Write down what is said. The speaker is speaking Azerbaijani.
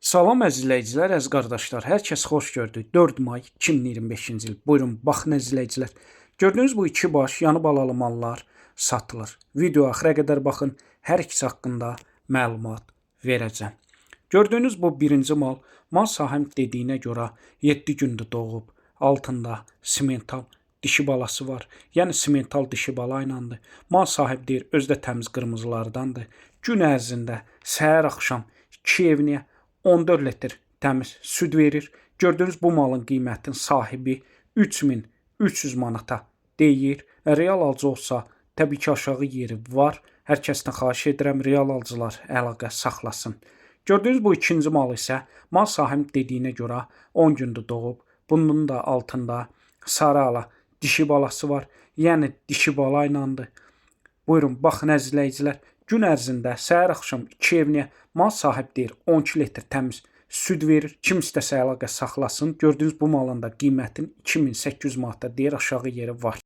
Salam əziz izləyicilər, əziz qardaşlar. Hər kəs xoş gördük. 4 may 2025-ci il. Buyurun, baxın əziz izləyicilər. Gördüyünüz bu iki baş yanı balalı mallar satılır. Video axıra qədər baxın. Hər ikisi haqqında məlumat verəcəm. Gördüyünüz bu birinci mal, mal sahibi dediyinə görə 7 gündür doğub. Altında simental dişi balası var. Yəni simental dişi bala ilandır. Mal sahibi deyir, özü də təmiz qırmızılardandır. Gün ərzində səhər axşam 2 evniyə 14 litr təmiz süd verir. Gördüyünüz bu malın qiymətinin sahibi 3300 manata deyir. Real alıcı olsa təbii ki aşağı yeri var. Hər kəsdən xahiş edirəm real alıcılar əlaqə saxlasın. Gördüyünüz bu ikinci mal isə mal sahibi dediyinə görə 10 gündür doğub. Bunun da altında sarı ala dişi balası var. Yəni dişi bala ilandır. Buyurun, baxın əziz izləyicilər. Gün ərzində səhər axşam 2 evniyə mal sahib deyir 12 litr təmiz süd verir. Kim istəsə əlaqə saxlasın. Gördüyünüz bu malın da qiymətin 2800 manata deyir, aşağı yeri var.